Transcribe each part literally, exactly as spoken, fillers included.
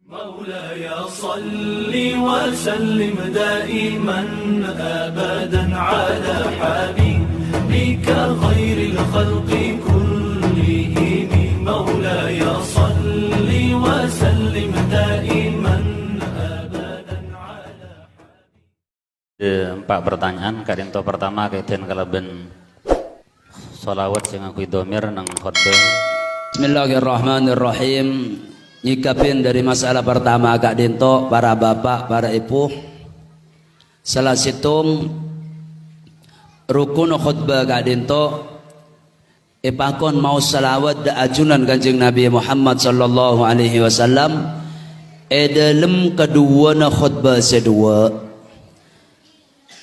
مولاي صل وسلم دائما أبدا على حبيبك خير الخلق كلهم. مولاي صل وسلم دائما أبدا على Empa' partanyaan, ka'dinto partama kaitèn kalabân shalawat sè ngangghuy dhamir neng khotbah. Bismillahirrahmanirrahim. Nyikapin dhâri masalah partama ka'dinto, para bapa', para èbhu. Sala sèttong rukun khotbah ka'dinto èpakon maos shalawat dâ' ajunan Kanjeng Nabi Muhammad sallallahu alaihi wasallam è dhâlem kaduwâna khotbah sè duwâ'.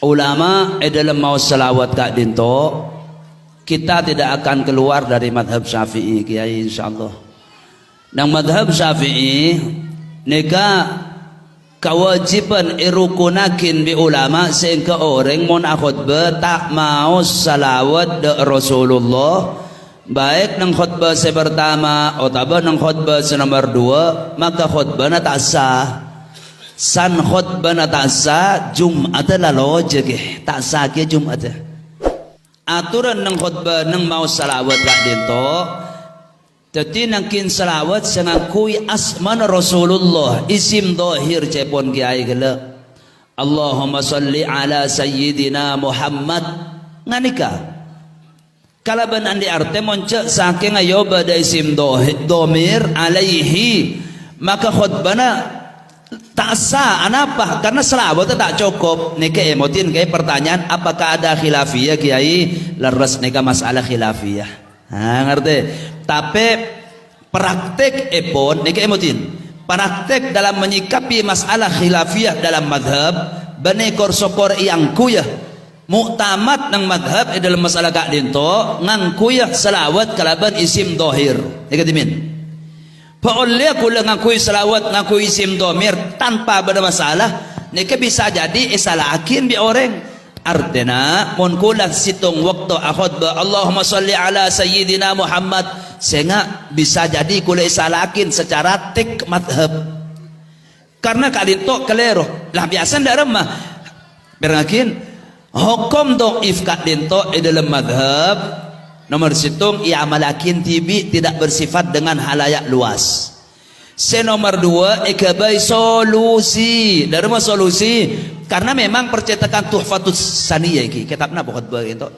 Ulama è dhâlem maos shalawat ka'dinto, kita tidak akan keluar dari madhab Syafi'i, Kiai, insyaallah. Neng madhab Syafi'i, nèka kawâjibhân èrukunnaghi bi' ulama sèngghâ orèng mon akhotbah ta' maos shalawat dâ' Rasulullah, baik neng khotbah sè partama otabâ neng khotbah sè nomer duwâ', maka khotbahna ta' sah. San khotbahna ta' sah, Jum'atta la lojâ, ghi, ta' sah kèya Jum'atta. Atoran neng khotbah neng maos shalawat ka'dinto, dhâddhi nangghing shalawat sè ngangghuy asmana Rasulullah, isim dhahir ca'èpon Kiai ghellâ'. Allahumma shalli ala sayyidina Muhammad. Nganèka. Kalabân andi' artè mon jhâ' sakènga èobâ dâ' isim dhohi-, dhamir alaihi, maka khotbahna ta' sah. Anapa? Karna shalawat ta' cokop. Nèka èmodin Kiai pertanyaan, apakah ada khilafiyah, Kiai? Lerres nèka masalah khilafiyah. Ha, ngartè? Tapè praktek èpon, nèka èmodin. Praktek dalam menyikapi masalah khilafiyah dalam madhab, bânnè kor-sokor èangghuya. Mu'tamad neng madhab è dhâlem masalah ka'dinto, ngangghuya shalawat kalabân isim dhohir. Nèka dhimèn. Bâ' ollè ghulâ ngangghuy shalawat, ngangghuy isim dhamir tanpa bâdâ masalah, nèka bisa jadi èsala'aghin bi' orèng. Artèna, mon ghulâ sèttong bâkto akhotbah, "Allahumma shalli ala sayyidina Muhammad," sènga' bisa jadi ghulâ èsala'aghin secara tik madhab. Karna ka'dinto kalèro. Lah, biyasana dâ' remma. Pèrengngaghin, hokom dhaif ka'dinto è dhâlem madhab, nomer sèttong, èamallaghin dhibi', tidak bersifat dengan halayak luas. Sè nomer duwâ', èghâbây solusi. Dâ' remma solusi? Karna memang percetakan Tuhfatus Saniyah iki, kètab napa khotbah ènto?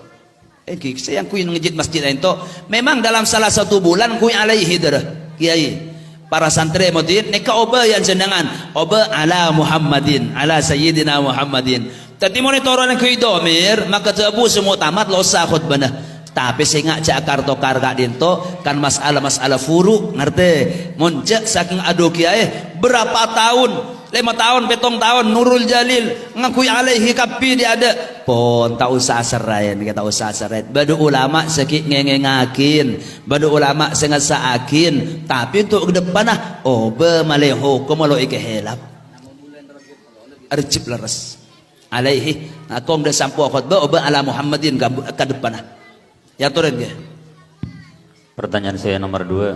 Èngghi, sè yang kui ngejit masjid ènto. Memang dalam salah satu bulan kui alaihi dârâ, Kiai. Para santrè modin, nèka obâ yan jenengan. Obâ ala Muhammadin, ala Sayyidina Muhammadin. Dhâddhi, mon ètoro'na kui dhamir, maka jhâbu sè mu'tamad lo' sah khotbahna. Tapè sènga' jhâ' akar-tokar ka'dinto, kan mas'ala-mas'ala furu', ngartè? Mon jhâ' sakèng adhu kiyaè, berapa taon, lèma taon, pèttong taon, Nurul Jalil, ngangghuy alaihi kabbhi dhi' adâ'. Pon, ta' osa asarraèn, ta' osa asarraèn. Bâdâ ulama sè ghi' ngèngèngngaghin, bâdâ ulama sè ngassa'aghin, tapè untuk ka deppanna, obâ malè hokomma lo' èkahilaf. Rejjhep lerres. Alaihi, ngakong dâ' sampo khotbah, obâ ala Muhammadin ka, ka deppanna. Èyatorè, ngghi. Pertanyaan sè nomer dua.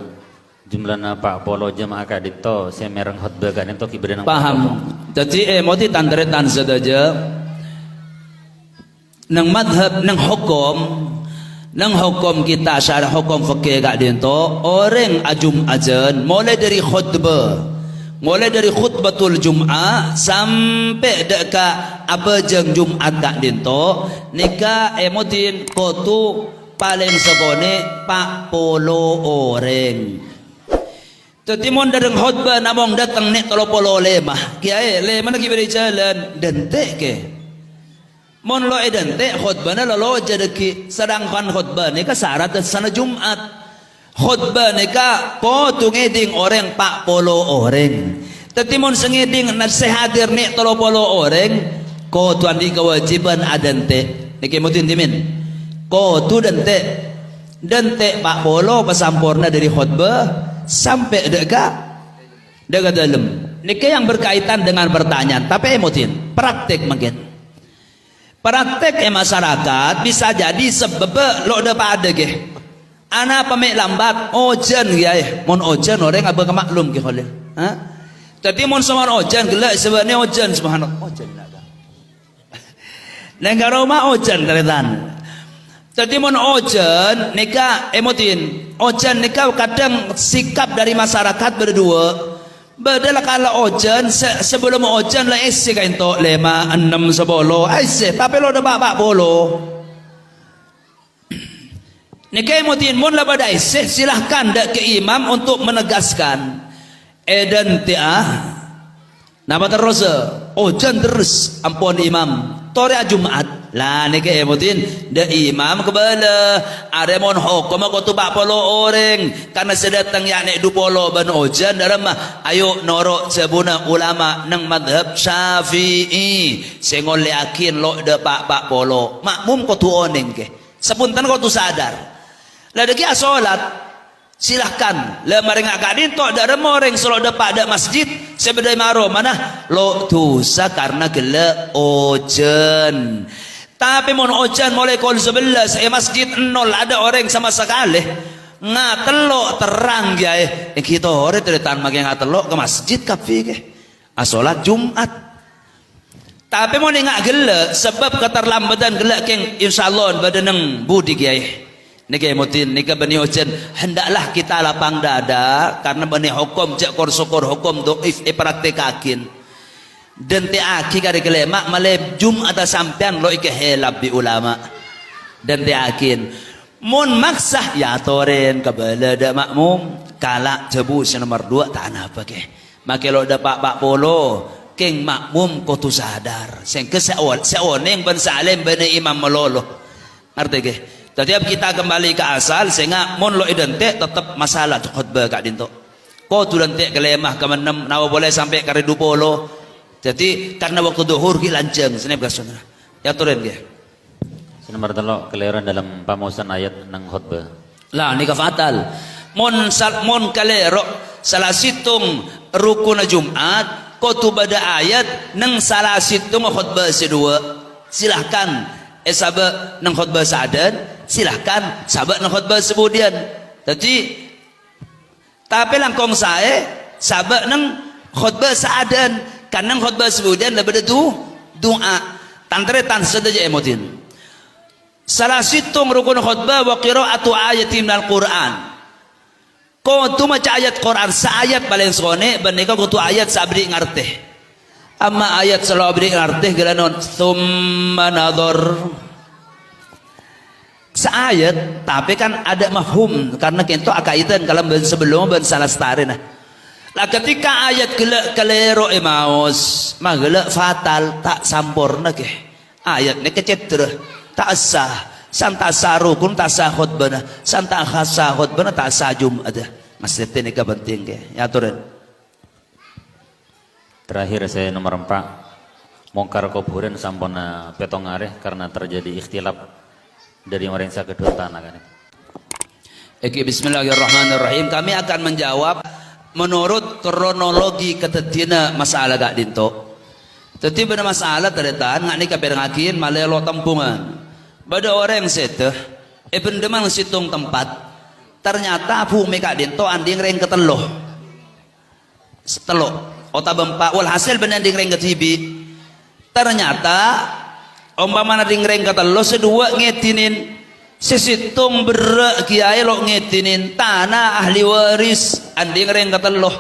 Jumlana pa' polo jamaah ka'dinto sè mèreng khotbah ka'dinto ghi' bâdâ nang Paham. Dhâddhi, eh, modi tan-tarètan sadhâjâ, nang madhab, nang hokom, nang hokom kita syara' hokom fikih ka'dinto, orèng ajum'ajhân molaè dâri khotbah, molaè dâri khutbatul Jum'ah sampè' dâ' ka abhâjâng Jum'at ka'dinto, nèka, eh, modi kodhu palèng sakonè' pa' polo orèng. Dhâddhi, mon dâreng khotbah namong dâteng nè' tello polo lèma, kiyaè, lèmana ghi' bâdâ jhâlân, dântè' kè. Mon lo' èdântè', khotbahna lo-, lojâ dâggi', sedangkan khotbah nèka sarat sèssana Jum'at. Khotbah nèka kodhu ngèdhing orèng pa' polo orèng. Dhâddhi, mon sè ngèdhing na-, sè hadir nè' tello polo orèng, kodhu andi' kawâjibhân adântè'. Nèkè mudin dhimèn. Kodhu dântè'. Dântè' pa' polo pasamporna dâri khotbah sampè' dâ' ka, dâ' ka dâlem. Nèkè yang berkaitan dengan pertanyaan, tapè mudin, praktek mangkèn. Praktek è masyarakat bisa jadi sabâbbhâ lo' dâ-padâ, ghi. Anapa mè' lambat? Ojhân, ghi, aè. Mon ojhân, orèng abâ' ka maklum, ghi, Kholil. Ha? Dhâddhi mon somar ojhân ghellâ' sabâ'na ojhân, subhanallah. Ojhân, nèka. Neng karo ma' ojhân, tarètan. Dhâddhi mon ojhân nèka, èmodin, ojhân nèka kadhâng sikap dhâri masyarakat bâdâ duwâ'. Bâdâ la kala ojhân, sè-, sabellumma ojhân la èssè kaènto lèma', ennem, sapolo, èssè, tapè lo' dâpa' pa' polo. Nèka èmodin, mon la bâdâ èssè, silahkan dâ' ka imam untuk menegaskan. Èdhânte'a. Napa terros? Ojhân terros, ampon imam. Torè Jum'at. La, nèka èmodin, dâ' imam kabâlâ. Arè mon hokomma kodhu pa' polo orèng. Karna sè dâteng ya' nè' du polo bân ojhân, dâremma. Ayo noro' jhâbuna ulama neng madhab Syafi'i. Sè ngollèyaghi lo' dâpa' pa' polo. Makmum kodhu onèng, kè. Saponten kodhu sadar. La dhâggi' asolat, silahkan. La marènga ka'dinto dâ' remma orèng sè lo' dâpa' dâ' masjid, sè bâdâ è maromana, lo' dusa karna ghellâ' ojhân. Tapè mon ojhân molaè kol sabellâs è masjid ennol adâ' orèng sama sakalè, ngatello' terrang, kèyaè. Èngghi torè tarètan makè ngatello' ka masjid kabbhi, kè. Asolat Jum'at. Tapè mon enga' ghellâ', sabâb katerlambâdhân ghellâ' kèng, insyaallah bâdâ neng budi, kèyaè. Nèka èmodin, nèka bânnè ojhân, hendaklah kita lapang dada, karna bânnè hokom jhâ' kor-sokor hokom dhaif èpraktekkaghin. Dhânte'aghi karè kalèma', malè Jum'atta sampèyan lo' èkahèlap bi' ulama. Dhânte'aghin. Mon maksa, ya atorèn kabâlâ dâ' makmum. Kala' jhâbu sè nomer duwâ' ta' anapa, kè. Makè lo' dâpa' pa' polo, kèng makmum kodhu sadar. Sèngghâ sè o-, sè onèng bân sè alèm bânnè imam malolo. Ngartè, kè? Dhâddhi, kita kembali ka asal, sènga' mon lo' èdhânte', tettep masalah khotbah ka'dinto. Kodhu dhânte' kalèma, kamennem, napa polè sampè' karè du polo. Dhâddhi, karna bâkto dhuhur ghi' lanjhâng, sanèka bhâsona. Ya, atorèn, kè. Sè nomer tello', kalèro dâlem pamaosan ayat neng khotbah. La, nèka fatal. Mon sal-, mon kalèro sala sèttong rukunna Jum'at, kodhu bâdâ ayat neng sala sèttong khotbah sè duwâ'. Silahkan èsabâ' neng khotbah sè adâ'ân, silahkan sabâ' neng khotbah sè budiyân. Dhâddhi, Tapè langkong saè, sabâ' neng khotbah sè adâ'ân, kan neng khotbah sè budiyân la bâdâ du-, du'a. Tan-tarètan sadhâjâ èmodin. Sala sèttong rukun khotbah wa qira'atu ayatin minal Qur'an. Kodhu maca ayat Qur'an, saayat palèng sakonè', bân nèka kodhu ayat sè abdhi' ngartè. Amma ayat sè lo' abdhi' ngartè ghellâ' non, "Tsumma nadhar." Saayat, tapè kan adâ' mafhum, karna kènto akaitan kalabân sabellumma bân salastarèna. La, ketika ayat ghellâ' kalèro èmaos, maghellâ' fatal, ta' samporna, kè. Ayat nèka cèdrâ, ta' sah, san ta' sah rukun, ta' sah khotbana, san ta' sah khotbana, ta' sah Jum'adda. Maksudnya nèka penting, kè. Ya, aturan. Terakhir, sè nomer empa', mongkar kobhurân sampon, eh, pètong arè karena terjadi ikhtilaf dâri orèng sè aghâdhuwân tana, kan. Oke, bismillahirrahmanirrahim. Kami akan menjawab menurut kronologi kadhâddhiyânna masalah ka'dinto. Dhâddhi bâdâ masalah tarètan, nga' nèka pèrengngaghi malè lo' tembhungan. Bâdâ orèng sèdhâ, è bendheman sèttong tempat. Ternyata bhumè ka'dinto andhi'na rèng katello. Sè tello', otabâ empa', walhasil bânnè andhi'na rèng kadhibi'. Ternyata, ompamana andhi'na rèng katello, sè duwâ' ngèdhinin, sè sèttong berrâ' kèyaè lo' ngèdhinin, tana ahli waris andhi'na rèng katello.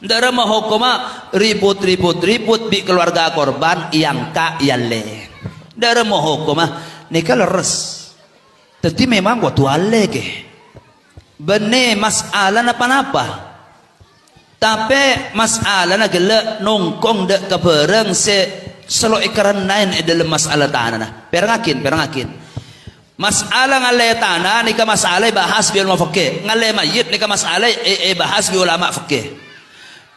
Dâremma hokomma ribut-ribut-ribut bi' keluarga korban èangka' èallè. Dâremma hokomma nèka lerres. Dhâddhi memang kodhu allè, kè. Bânnè mas'alana pa-napa. Tapè mas'alana ghellâ' nongkong dâ' ka bhârâng sè sè lo' èkarennaè è dâlem mas'ala tanana. Pèrengngaghin, pèrengngaghin. Mas'ala ngallè tana nèka mas'ala èbahas bi' ulama fikih. Ngallè mayyit nèka mas'ala è-, èbahas bi' ulama fikih.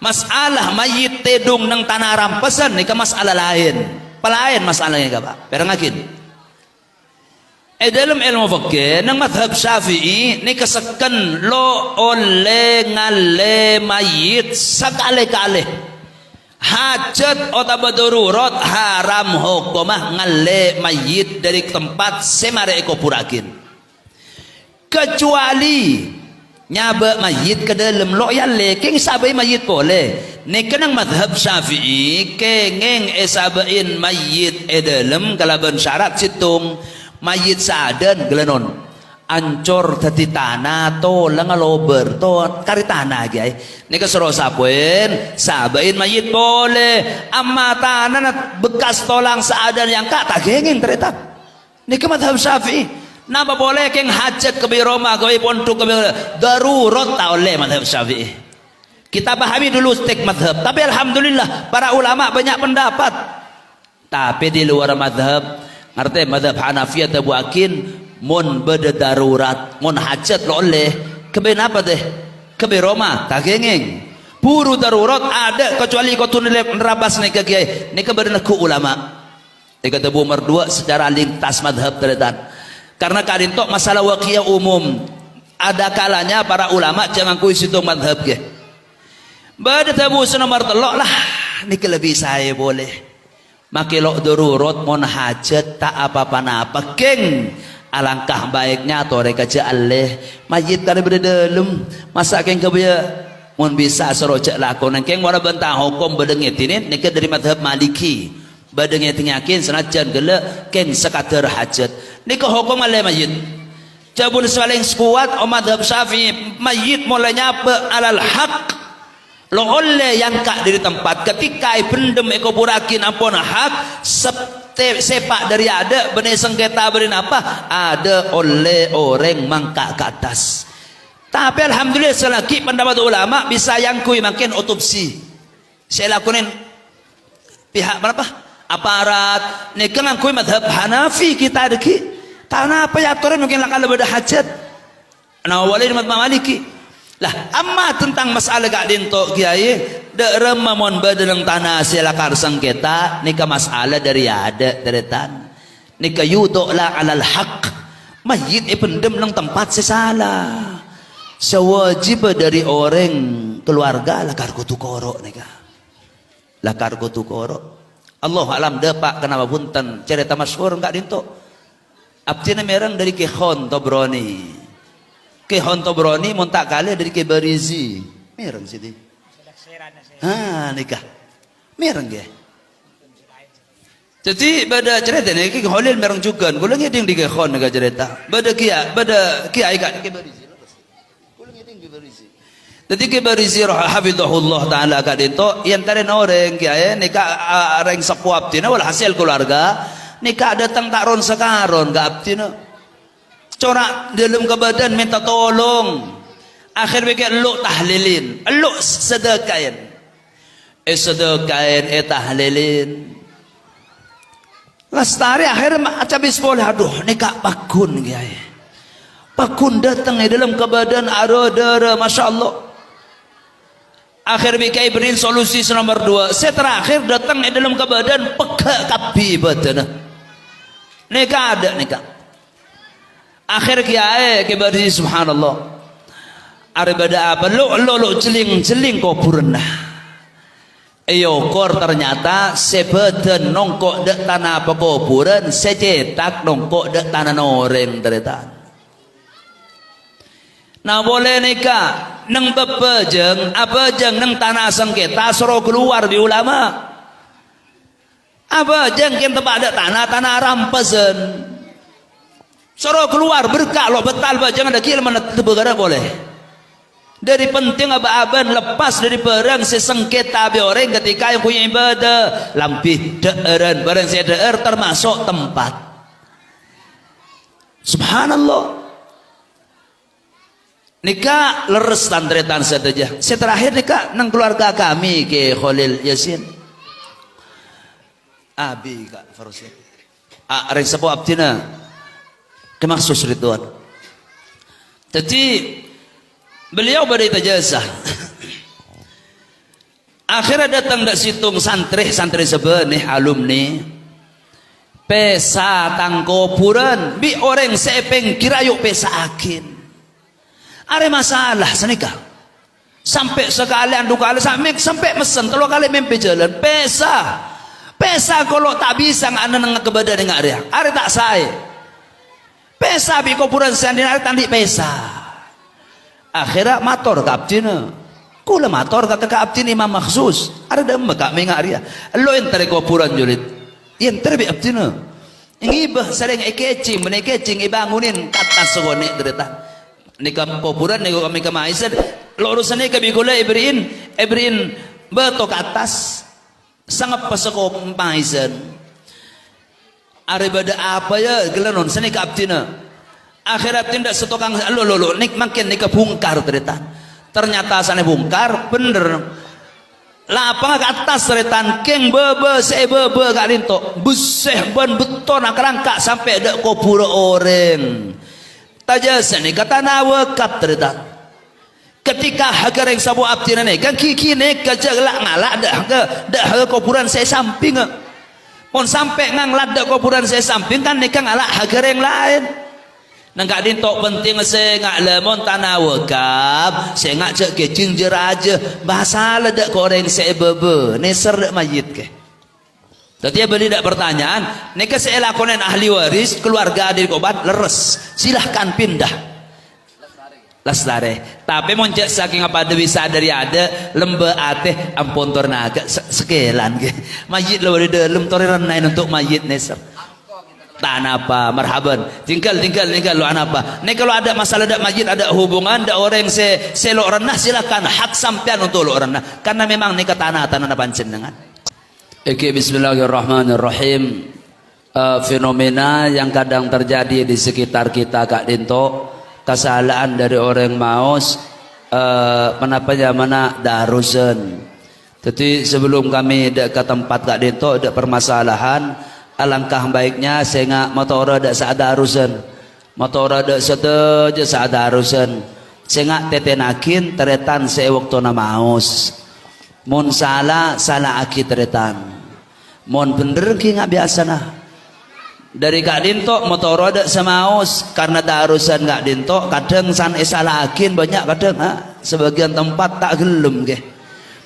Mas'ala mayyit tèdung neng tana rampasan nèka mas'ala laèn. Palaèn mas'ala nèka, Pak. Pèrengngaghin. È dâlem èlmo fikih, neng madhab Syafi'i, nèka sekken lo' ollè ngallè mayyit sakalè-kalè. Hajat otabâ darurat haram hokomma ngallè mayyit dâri tempat sè marè èkoburraghin. Kecuali nyabâ' mayyit ka dâlem, lo' èallè, kèng sabâi mayyit polè. Nèka neng madhab Syafi'i, kèngèng èsabâ'in mayyit è dâlem kalabân syarat sèttong, mayyit saadan ghellâ' non. Ancor dhâddhi tana, tolangnga lobâr, to-, karè tana, ghi, aè. Nèka soro sapowèn, sabâ'in mayyit polè. Amma tanana bekkas tolang saadan èangka', ta' kèngèng, tarètan. Nèka madhab Syafi'i. Napa polè kèng hajat kabbhi roma, kabbhi pondhuk, kabbhi darurat ta' ollè madhab Syafi'i. Kita pahami dulu stek madhab. Tapi alhamdulillah, para ulama banyak pendapat. Tapè di luar madhab, ngartè madhab Hanafiyah dhâbuwâghin, mon bâdâ darurat, mon hajat lo' ollè, kabbhi napa tè? Kabbhi roma, ta' kèngèng. Buru darurat, adâ' kecuali kodhu nele-, nerabas nèka, ghi, aè. Nèka bâdâ negghu' ulama. Èkadhâbu nomer duwâ' secara lintas madhab, tarètan. Karena ka'dinto masalah waqi'ah umum. Ada kalanya para ulama jhâ' ngangghuy sèttong madhab, ghi. Bâdâ dhâbu sè nomer tello', lah, nèka lebbi saè polè. Makè lo' darurat mon hajat ta' apa-apa napa, kèng. Alangkah baiknya torè ka jhâ' ollè. Mayyit karè bâdâ dâlem. Masa' kèng ghâbâyâ? Mon bisa soro jhâ' lakonè, kèng, mara bânta hokom bâdâ ngèdinè, nèka dâri madhab Maliki. Bâdâ ngèdingngaghi sanajjân ghellâ' kèng sakadâr hajat. Nèka hokom ollè mayyit. Jhâbuna sè palèng sakowat, o madhab Syafi'i, mayyit molaè nyabâ' alal haq. Lo' ollè èangka' dâri tempat. Ketika èpendem èkoburraghi ampon hak, sep-, te-, sèpa' dâri adâ', bânnè sengketa bânnè napa, adâ' ollè orèng mangka' ka attas. Tapè alhamdulillah, selagi pendapat ulama bisa èangghuy mangkèn otopsi. Sè èlakonè pihak napa? Aparat. Nèka ngangghuy madhab Hanafi kita dâggi'. Ta' napa èatorè mungkin la kala bâdâ hajat. Nah, wali madhab Maliki. Lah, amma tentang masalah ka'dinto, ghi, aè, dâ' remma mon bâdâ neng tana sè lakar sengketa, nèka masalah dâri adâ', tarètan. Nèka yudha'u la alal haq. Mayyit èpendem neng tempat sè sala. Sè wajib dâri orèng keluarga lakar kodhu koro' nèka. Lakar kodhu koro'. Allahu a'lam, dâpa' ka napa bhunten, carèta masyhur ka'dinto. Abdhina mèreng dâri Kè Khon Tobroni. Kè Khon Tobroni mon ta' kalè dâri Kè Barizi. Mèreng sèdhi. Ha, nèka. Mèreng, ghi. Dhâddhi, bâdâ carèta nèka Kè Kholil mèreng jhughân. Kaulâ ngèdhing dâri Kè Khon nèka carèta. Bâdâ kiya-, bâdâ kiyaè ka'dinto Kè Barizi. Kaulâ ngèdhing Kè Barizi. Dhâddhi Kè Barizi roh-, hafidhahullah ta'ala ka'dinto, èentarè orèng kiyaè nèka, a, rèng seppo abdhina, walhasil keluarga, nèka dâteng ta' ron-sakaron ka abdhina. Cora' dâlem ka bâdân mènta tolong. Akhèr bhâkal ello' tahlilin, ello' sedekahin. Èsedekahin, ètahlilin. Lastarè akhèr ma-, acabis polè, "Adhu, nèka paggun, kiyaè. Paggun dâteng è dâlem ka bâdân arâ-dârâ, masyaallah." Akhèr bhâkal èberri'in solusi sè nomer duwâ'. Sè terakhir dâteng è dâlem ka bâdân, pegghâ' kabbhi bâdânna. Nèka adâ' nèka. Akhèr kiyaè, Kè Barizi, subhanallah. Arè bâdâ apa? Lo', lo', lo' jhelling-jhelling kobhurânna. Èokor, ternyata sè bâdân nongko' dâ' tana pakobhurân, sè cètak nongko' dâ' tanana orèng, tarètan. Nah, polè nèka, neng bâbâjâng, abâjâng neng tana sengketa, soro kalowar bi' ulama. Abâjâng kèng teppa' dâ' tana, tana rampasan. Soro kalowar, berka' lo' bâtal bâjâng dâggi' la mennat tebâ ghârâ polè. Dâri penting abâ-abâ'ân lepas dâri bârâng sè sengketa bi' orèng ketika èangghuy ibadah. Lambhi, dhâ'ârân, bârâng sè dhâ'âr tamaso' tempat. Subhanallah. Nèka lerres tan-tarètan sadhâjâ. Sè terakhir nèka neng keluarga kami, Kè Kholil Yasin. Abi, Kak Farosin. A, rèng seppo abdhina. Kè Maksus Ridwan. Dhâddhi, beliau bâdâ è Tajazah. Akhèrra dâteng dâ' sèttong santrè, santrè sabâ nè, alumni. Pèsa tang kobhurân, bi' orèng sè è pèngghir ayo pèsa'aghin. Arè masalah sanèka. Sampè' sakalè, andu kalè, sampè', sampè' messen, tello kalè mèmpè jhâlân. Pèsa. Pèsa kolo' ta' bisa nga-, nennengnga kabâdâ'ân è nga' rèya. Arè ta' saè. Pèsa bi' kobhurân sè andi'na arè ta' andi' pèsa. Akhèrra mator ka abdhina. Kaulâ mator ka, ka, ka abdhina Imam Makhsus. Arè dâ'emma ka' mènga' rèya. Ello èntarè kobhurân, Julid. Èntarè bi' abdhina. Ngibâ sarèng èkècèng, bân èkècèng èbângonin ka attas sakonè', tarètan. Nèka kobhurân, nèka mènga' maèsèn. Lo' rosa nèka bi' kaulâ èberri'in, èberri'in bâto ka attas. Sangeppessa kobhurân. Arè bâdâ apa, yâ, ghellâ' non, sanèka abdhina. Akhèr abdhina dâ' satokang, lo, lo, lo, nèk-, mangkèn nèka bungkar, tarètan. Ternyata sanè bungkar, bhender. Lapangnga ka attas, tarètan, kèng bâbâ sè èbâbâ ka'dinto. Bessè bân bettonna kalangka' sampè' dâ' kobhurâ orèng. Tajâ sanèka tana wakaf, tarètan. Ketika haghârèng sapo abdhina nèka, ghi-, ghi nèka jhâ' la ngala' dâ', dâ', dâ' kobhurân sè è sampingnga. Mon sampè' nganglat dâ' kobhurân sè è samping, kan nèka ngala' haghârèng laèn. Nang ka'dinto pentingnga sènga' la mon tana wakaf, sènga' jhâ' kècèng jâ-rajâ, masalah dâ' ka orèng sè èbâbâ, nèser dâ' mayyit kè. Dhâddhi, abâli dâ' partanyaan, nèka sè èlakonè ahli waris, keluarga adil koban, lerres. Silahkan pindah. Lastarè. Tapè mon jhâ' sakèng apa dâ' bisa dâri adâ', lembâ' atè, ampon tor naga, se-, sekèlan, ghi. Mayyit la bâdâ dâlem, torè rennaè onto' mayyit nèser. Ta' napa, marhaban. Tinggal, tinggal, tinggal, lo' anapa. Nèka lo' adâ' masalah dâ' mayyit, adâ' hubungan, dâ' orèng sè, sè lo' renna, silahkan. Hak sampèyan onto' lo' renna. Karena memang nèka tana, tanana panjhennengngan. Èngghi, bismillahirrahmanirrahim. Eh, fenomena yang kadang terjadi di sekitar kita ka'dinto, kasala'an dâri orèng maos, eh, ponapa nyamana, darusan. Dhâddhi, sebelum kami dâ' ka tempat ka'dinto, dâ' permasalahan, alangkah baiknya sènga' matora dâ' sadarusan. Matora dâ' sadhâjâ sadarusan. Sènga' tètènaghin tarètan sè è bâktona maos. Mon sala, sala'aghi tarètan. Mon bhender, ghi nga' biyasana. Dâri ka'dinto matora dâ' sè maos, karna darusan ka'dinto kadhâng san èsala'aghin bânnya' kadhâng, ha. Sabâgiyân tempat ta' ghellem, ghi.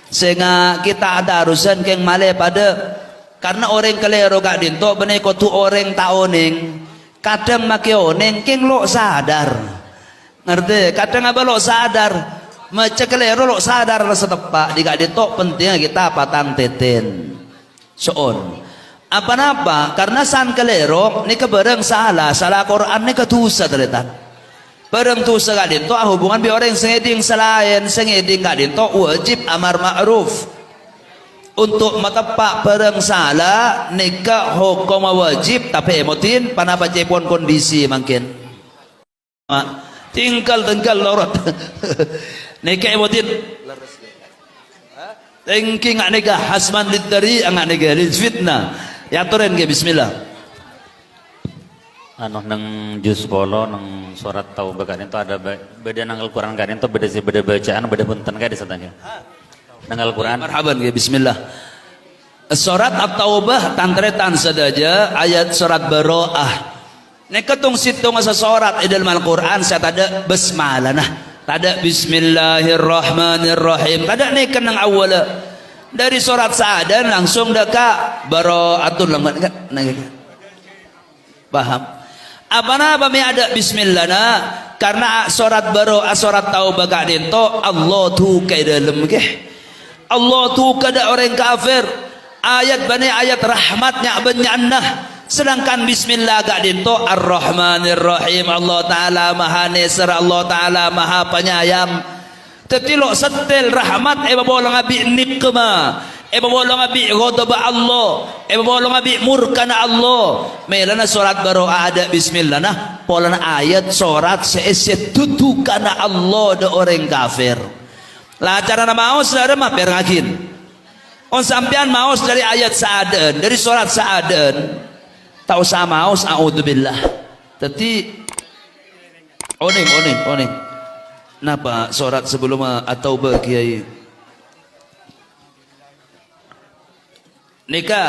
Sènga' kita darusan kèng malè padâ, karna orèng kalèro ka'dinto bânnè kodhu orèng ta' onèng. Kadhâng makè onèng kèng lo' sadar. Ngartè? Kadhâng abâ lo' sadar. Maca kalèro lo' sadar la sateppa'. Dhi ka'dinto pentingnga kita patang tètèn. So'on. Apa-napa, karna san kalèro nèka bhârâng sala, sala Qur'an nèka dhusa, tarètan. Bhârâng dhusa ka'dinto ahubungan bi' orèng sè ngèdhing sè laèn, sè ngèdhing ka'dinto wajib amar ma'ruf. Onto' mateppa' bhârâng sala nèka hokomma wajib, tapè èmodin ponapa ca'èpon kondisi mangkèn. Tinggal-tinggal lorot. Nèka èmodin. Èngghi nga' nèka hasman liddari, nga' nèka lil fitnah. Èyatorè èngghi, bismillah. Anu, neng juz polo, neng surat Taubah ka'dinto ada ba-, bâdâ neng Al-Qur'an ka'dinto bâdâ sè bâdâ bacaan, bâdâ bhunten ka'dinto, Ustaz, ya. Neng Al-Qur'an. Marhaban, ya, bismillah. Surat At-Taubah, tan-tarètan sadhâjâ, ayat surat Bara'ah. Nèka tong-sèttongnga sorat è dâlem Al-Qur'an sè tadâ' basmalana. Tadâ' bismillahirrahmanirrahim. Tadâ' nèka neng awwâlla. Dâri surat sa'adâna langsung dâ' ka Bara'atun, neng-, neng-, Paham? Apa-napa mè' adâ' bismillana? Karna a-, sorat bârâ, a-, sorat Taubah ka'dinto Allah duka è dâlem, ghi. Allah duka dâ' orèng kafir. Ayat bânnè ayat rahmat nya'-bânnya'anna. Sedangkan bismillah ka'dinto Ar-Rahmanir Rahim. Allah Ta'ala Maha Nèser, Allah Ta'ala Maha Penyayang. Dhâddhi lo' sèttèl rahmat èpapolonga bi' nikma, èpapolonga bi' ghadabba Allah, èpapolonga bi' murkana Allah. Mèlana sorat bârâ adâ' bismillana, polana ayat sorat sè èssè dudukana Allah dâ' orèng kafir. La carana maos dâ' remma pèrengngaghin. Mon sampèyan maos dâri ayat sa'adâ'ân, dâri sorat sa'adâ'ân, ta' osa maos a'udzubillah. Dhâddhi, Onèng, onèng, onèng. Napa sorat sebelum At-Taubah, Kiai? Nèka,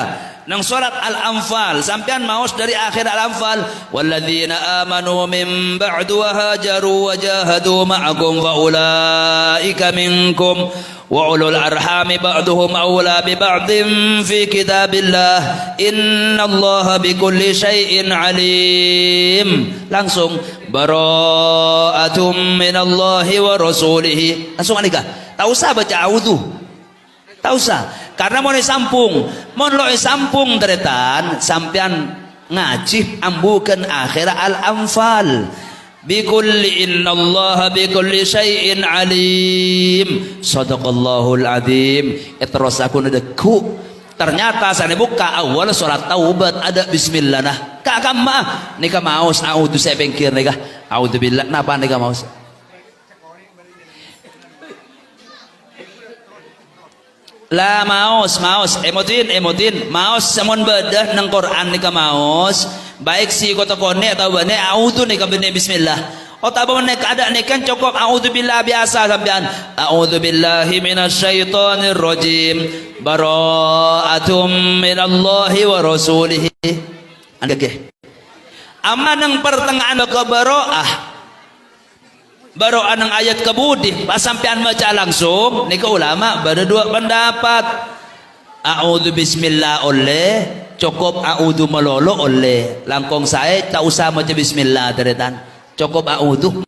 neng sorat Al-Anfal, sampèyan maos dâri akhir Al-Anfal, "Walladzina amanu min ba'du wa hajaru wa jahadu ma'akum fa ulaika minkum." "Wa ulul arhami ba'duhum aula bi ba'din fi kitabillah, innallaha bi kulli syai'in alim." Langsung, "Bara'atum minallahi wa rasulihi." Langsung anika. Ta' osa baca a'udzu. Ta' osa. Karna mon èsambhung, mon lo' èsambhung, tarètan, sampèyan ngajhi ambu ghân akhèr Al-Anfal. "Bikulli innallaha bikulli syai'in alim." Shadaqallahul adzim. Èterros aku nèdheggu'. Ternyata sanè bukka' awwal sorat Taubat, adâ' bismillahna. Ka' kamma, nèka maos a'udzu sè pèngghir nèka. A'udzubillah, napa nèka maos? La, maos, maos, èmodin, èmodin, maos sè mon bâdâ neng Qur'an nèka maos, baik sè ko-, teko nè' otabâ bânnè, a'udzu nèka bânnè bismillah. Otabâ mon nèka adâ' nèka cokop a'udzubillah biyasa sampèyan. "A'udzubillahi minasyaitonirrajim. Bara'atum minallahi wa rasulihi." Anggè. Amma neng pertengahan bâkto bara'ah. Bara'ah neng ayat kabudi, pas sampèyan maca langsung, nèka ulama bâdâ duwâ' pendapat. A'udzu bismillah ollè, cokop a'udzu malolo ollè. Langkong saè, ta' osa maca bismillah, tarètan. Cokop a'udzu.